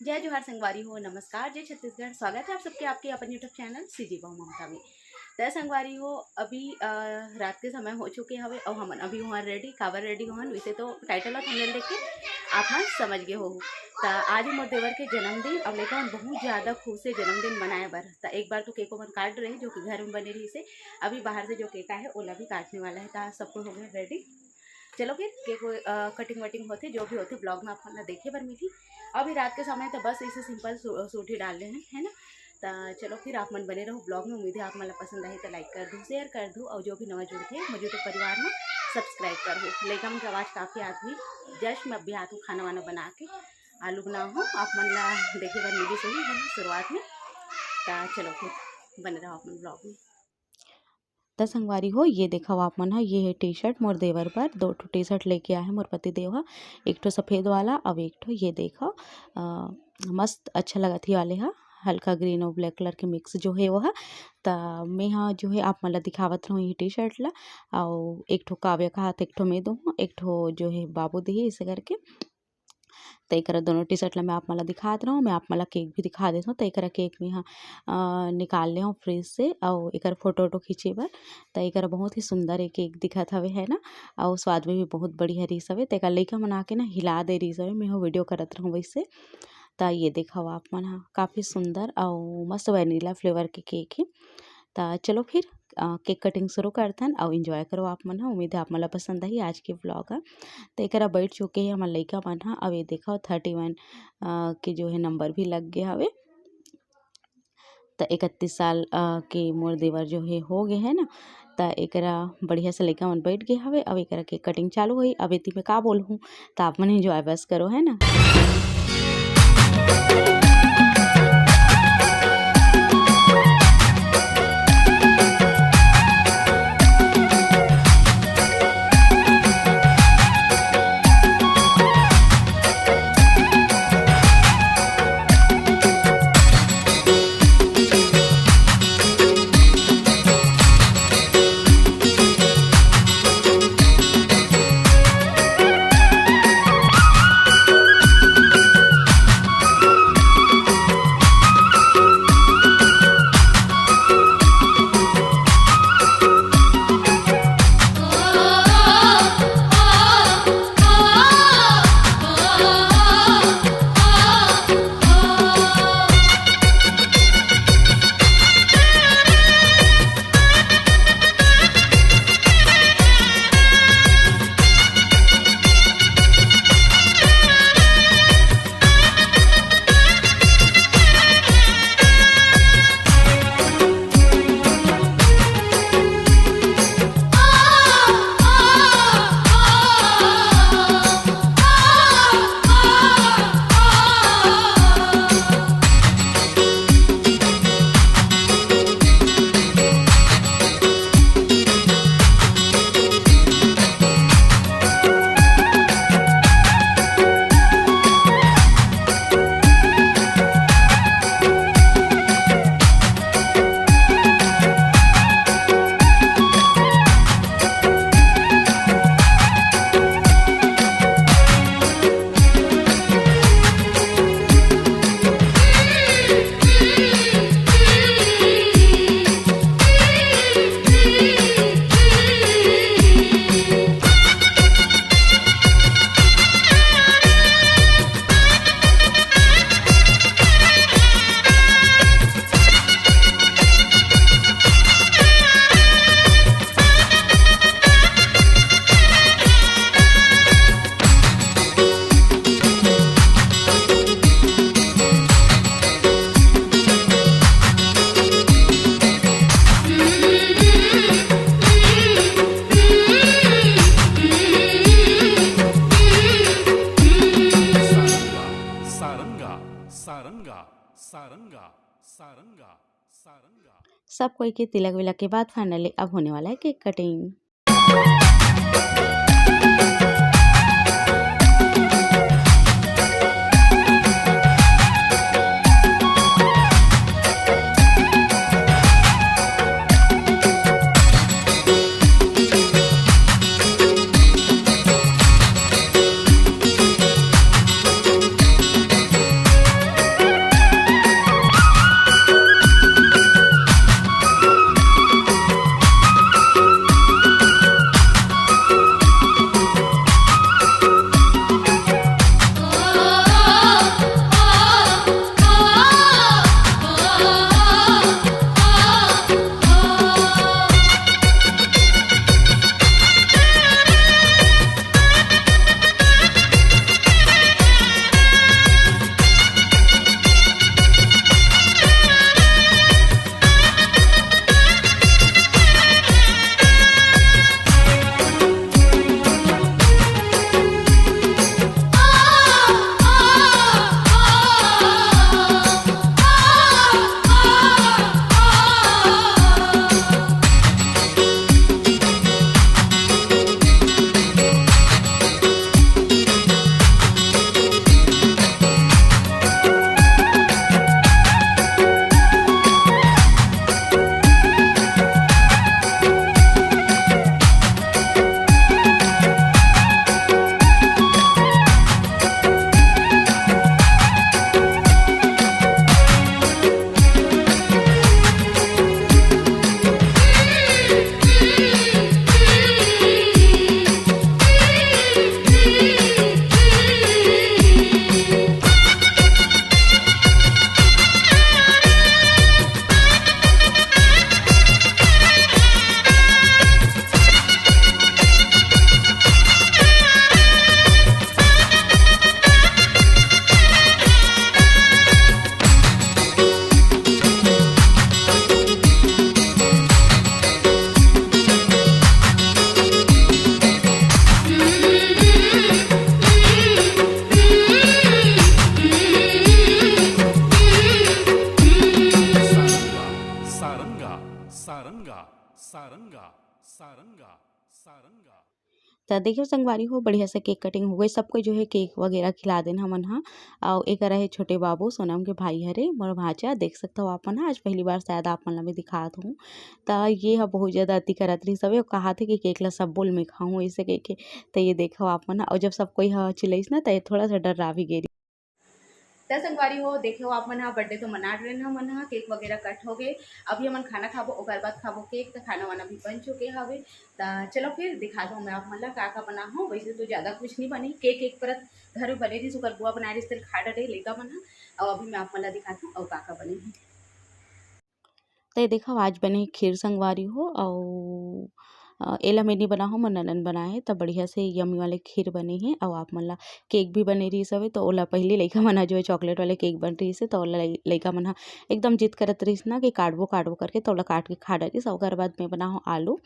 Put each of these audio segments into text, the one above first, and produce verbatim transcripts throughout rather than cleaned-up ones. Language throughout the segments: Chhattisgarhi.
जय जोहार संगवारी हो, नमस्कार, जय छत्तीसगढ़। स्वागत है आप सबके आपके अपन YouTube चैनल सीजी बहू ममता में। त संगवारी हो, अभी, अ, रात के समय हो चुके हवे अउ हमन अभी हुआ ready। काबर ready होहन, वैसे तो title और thumbnail देख के आप मन समझ गए हो। त आज मोर देवर के जन्मदिन, अब लइका मन बहुत ज़्यादा खुश हे जन्मदिन मनाए बर। त एक बार तो cake ओमन काट रहे, जो कि घर में बने रहिसे, अभी बाहर से जो cake आए हे, ओला भी काटने वाला है। त आज सब कोई हो गया ready। चलो फिर cake, अ, cutting वटिंग होथे, जो भी होथे vlog में आप मन ला देखे बर मिलही। अभी रात के समय तो बस ऐसे simple शू-, shoot ही डाल रहे हैं, है ना। त चलो फिर आप मन बने रहो vlog में। उम्मीद है आप मन ला पसंद आही तो like कर दो, share कर दो, और जो भी नवा जुड़थे मोर YouTube परिवार में subscribe कर दो। लइका मन के आवाज़ काफ़ी आत हुई, just मैं अभी आत हूँ खाना वाना बना के, आलू बनाओ हूँ, आप मन ला देखे बर मिली सही है शुरुआत में। त चलो फिर बने रहो आप मन vlog में। त संगवारी हो, ये देखव आप मन ह, ये हे T-shirt मोर देवर बर, दो ठो T-shirt लेके आए हे मोर पति देव ह, एक ठो सफेद वाला अउ एक ठो ये देखव, अ, मस्त अच्छा लगत हे वाले ह, हल्का green अउ black colour के mix जो हे वो ह। त मैं ह जो हे आप मन ला दिखावत रहूँ ये T-shirt ला, अउ एक ठो काव्य का हाथ एक ठो मैं दूँ, एक ठो जो हे बाबू दिही, ऐसे करके। त एकरा दोनों T-shirt ला मैं आप मन ला दिखात रहूँ, मैं आप मन ला cake भी दिखा देत हूँ। त एकरा cake में ह, अ, निकाल ले हूँ fridge से, अउ एकर photo वोटो खींचे बर। त एकरा बहुत ही सुंदर एक cake दिखत हवे, है ना, अउ स्वाद में भी बहुत बढ़िया रहिस हवे। त एकर लइका मन आके ना हिला दे रहिस हवे, मैं ह video करत रहूँ वैसे। त ये देखव आप मन ह, काफ़ी सुंदर अउ मस्त vanilla flavour के cake हे। त चलो फिर, अ, cake cutting शुरू करथन अउ enjoy करो आप मन ह। उम्मीद है आप मन ला पसंद आही आज के vlog ह। त एकरा बैठ चुके हे हमर लइका मन ह। अब ये देखव thirty one, अ, के जो है number भी लग गया हवे। त इकतीस साल, अ, के मोर देवर जो है हो गए है ना, त एकरा बढ़िया से लइका मन बैठ गए हवे। अब एकरा cake cutting चालू होई। अब एती में का बोलहूँ, त आप मन enjoy बस करो, है ना। सारंगा, सारंगा, सारंगा, सारंगा। सब कोई के तिलक विलक के बाद finally अब होने वाला है cake cutting। सारंगा, सारंगा, सारंगा। त देखियो संगवारी हो, बढ़िया से cake cutting हो गई, सबको जो है cake वगैरह खिला देन हमन हा। अउ एकरा हे छोटे बाबू, सोनम के भाई हरे, मोर भांचा, देख सकत हो आप मन हा। आज पहली बार शायद आप मन ला मैं दिखात हूँ। त ये ह बहुत ज्यादा अति करत रहिस हवे, अउ कहाथे कि cake ला सब बोल मैं खाहूँ, ऐसे कह के। त ये देखो आप मन हा, अउ जब सब कोई ह चिल्लाइस ना, त ये थोड़ा सा डर्रा भी गे रहिस। त संगवारी हो, देखे हो आप मन हा, birthday तो मना डरेन हमन हा, cake वगैरह cut हो गए। अभी हमन खाना खाबो, ओकर बाद खाबो cake। त खाना वाना भी बन चुके हवे। त चलो फिर दिखा दो मैं आप मन ला का का बना हो। वैसे तो ज्यादा कुछ नहीं बने, cake एक परत घर में बने रहिस, ओकर बुआ बनाए रहिस, तेल खा डरे लइका मन हा। अउ अभी मैं आप मन ला दिखाती हूँ अउ का का बने हे। त ये देखो, आज बने हे खीर संगवारी हो, अउ अ, एला मैं नहीं बना हो, मोर ननद बनाए हे। त बढ़िया से yummy वाले खीर बने हे, अउ आप मन ला cake भी बने रहिस हवे। त ओला पहली लइका मन हा जो है chocolate वाले cake बन रहिस हे, त ओला लइ-, लइका मन हा एकदम जिद करत रहिस ना कि काटबो, काटबो करके, त ओला काट के खा डरिस। अउ ओकर बाद मैं बना हो आलू,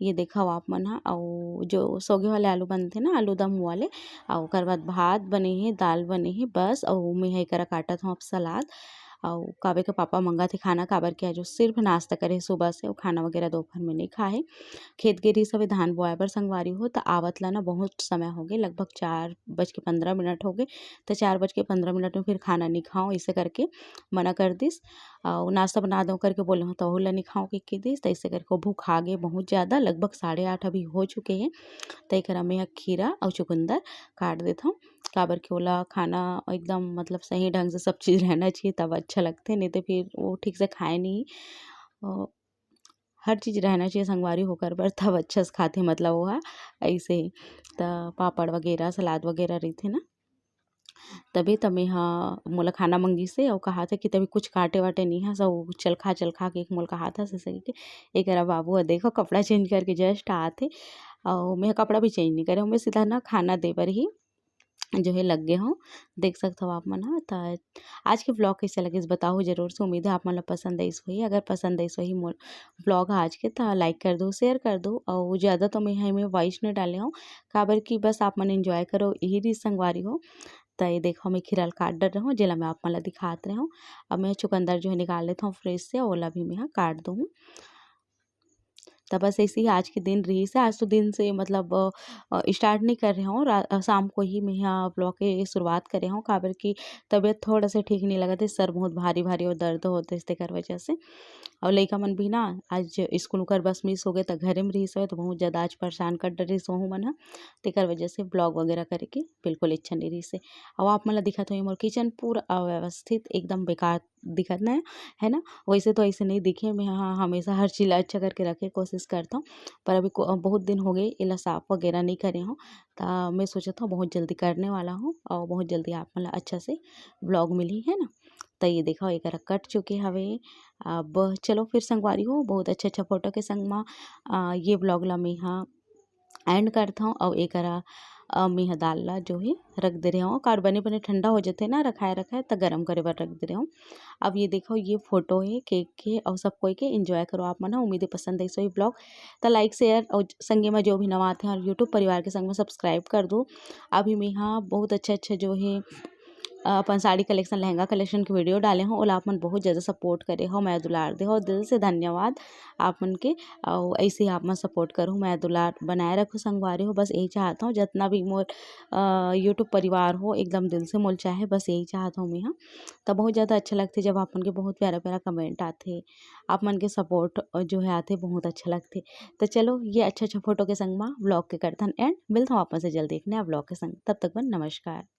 ये देखो आप मन हा, अउ जो सोगे वाले आलू बनथे ना, आलू दम वाले, अउ ओकर बाद भात बने हे, दाल बने हे, बस। अउ मैं हा एकरा काटत हूँ अब सलाद। अउ काबे के पापा मंगाथे खाना, काबर के आज वो सिर्फ नाश्ता करे हे सुबह से, अउ खाना वगैरह दोपहर में नहीं खाए हे। खेत गे रहिस हवे धान बोआए बर संगवारी हो, त आवत ला ना बहुत समय हो गए, लगभग चार बज के पंद्रह मिनट हो गए। त चार बज के पंद्रह मिनट में फिर खाना नहीं खाओ, इसे करके मना कर दिस। अउ नाश्ता बना दो करके बोले हो, त ओहू ला नहीं खाओ के, के दिस। त इसे करके वो भूखा गे बहुत ज्यादा, लगभग साढ़े आठ अभी हो चुके हे। त एकरा में ह खीरा अउ चुकंदर काट देथव, काबर के ओला खाना एकदम मतलब सही ढंग से सब चीज रहना चाहिए, तब अच्छा लगथे, नहीं तो फिर वो ठीक से खाए नहीं। अ, हर चीज रहना चाहिए संगवारी हो ओकर बर, तब अच्छा से खाथे, मतलब वो ह ऐसे ही। त पापड़ वगैरह, सलाद वगैरह रहिथे ना, तभी त मैं ह, मोला खाना मंगिस हे, अउ कहाथे कि तभी कुछ काटे वाटे नहीं हस, अउ चल खा, चल खा के एक मोल कहाथस, ऐसे कहिके। एकरा बाबू ह देखो, कपड़ा change करके just आत हे, अउ मैं ह कपड़ा भी change नहीं करे हूँ, मैं सीधा ना खाना दे बर ही जो है लग गे हूँ। देख सकत हो आप मन ह। त आज के vlog कैसे लगिस बताओ जरूर से, उम्मीद है आप मन ला पसंद आइस होही। अगर पसंद आइस होही मोर vlog ह आज के, त like कर दो, share कर दो, अउ ज्यादा तो मैं ह एमे voice नहीं डाले हूँ, काबर कि बस आप मन enjoy करो, यही रहिस संगवारी हो। त ये देखो, मैं खीरा ल काट डर रहे हूँ, जेला मैं आप मन ला दिखात रहे हूँ। अब मैं चुकंदर जो है निकाल लेता हूँ fridge से, ओला भी मैं ह काट दूँ। त बस ऐसे ही आज के दिन रहिस हे। आज तो दिन से मतलब, अ, अ, start नहीं कर रहे हूँ, रा-, अ, शाम को ही मैं ह vlog के शुरुआत करे हूँ, काबर कि तबीयत थोड़ा सा ठीक नहीं लगत हे, सर बहुत भारी भारी अउ दर्द होत हे, तेकर वजह से। अउ लइका मन भी ना आज school ओकर बस miss हो गए, त घरे में रहिस हवे, त बहुत ज्यादा आज परेशान कर डरिस ओहू मन ह, तेकर वजह से vlog वगैरह करे के बिल्कुल इच्छा नहीं रहिस हे। अउ आप मन ला दिखत होही मोर kitchen पूरा अव्यवस्थित, एकदम बेकार दिखत ना है, है ना? वैसे तो ऐसे नहीं दिखे, मैं ह हमेशा हर चीज ला अच्छा करके रखे कोशिश करता हूँ, पर अभी को-, बहुत दिन हो गए एला साफ वगैरह नहीं करे हूँ, त मैं सोचत हूँ बहुत जल्दी करने वाला हूँ अउ बहुत जल्दी आप मन ला अच्छा से vlog मिलही, है ना? त ये देखो, एकरा कट चुके हवे। अब चलो फिर संगवारी हो, बहुत अच्छा अच्छा photo के संग मा, अ, ये vlog ला मैं ह end करत हूँ अउ एकरा, अ, मैं ह दाल ला जो है रख दे रहे हूँ, काबर बने बने ठंडा हो जाथे ना, रखाए रखाए, त गरम करे बर रख दे रहे हूँ। अब ये देखो, ये photo है cake के, अउ सब कोई के enjoy करो आप मन ह। उम्मीद है पसंद आइस होही vlog, त like, share अउ संगे में जो भी नवा आथे और YouTube परिवार के संग में subscribe कर दो। अभी मैं ह बहुत अच्छा अच्छा जो है, अ, अपन साड़ी collection, लहंगा collection के video डाले हूँ, ओला आप मन बहुत ज्यादा support करे हो, मया दुलार दे हो, दिल से धन्यवाद आप मन के। अउ ऐसे ही आप मन support करो, मया दुलार बनाए रखो संगवारी हो। बस यही चाहत हूँ, जितना भी मोर, अ, YouTube परिवार हो, एकदम दिल से मोल चाहे, बस यही चाहत हूँ मैं ह। त बहुत ज्यादा अच्छा लगथे जब आप मन के बहुत प्यारा प्यारा comment आथे, आप मन के support, अ, जो है आथे, बहुत अच्छा लगथे। त चलो, ये अच्छा अच्छा photo के संग मा vlog के करथन end, मिलत हूँ आप मन से जल्दी एक नया vlog के संग, तब तक बर नमस्कार।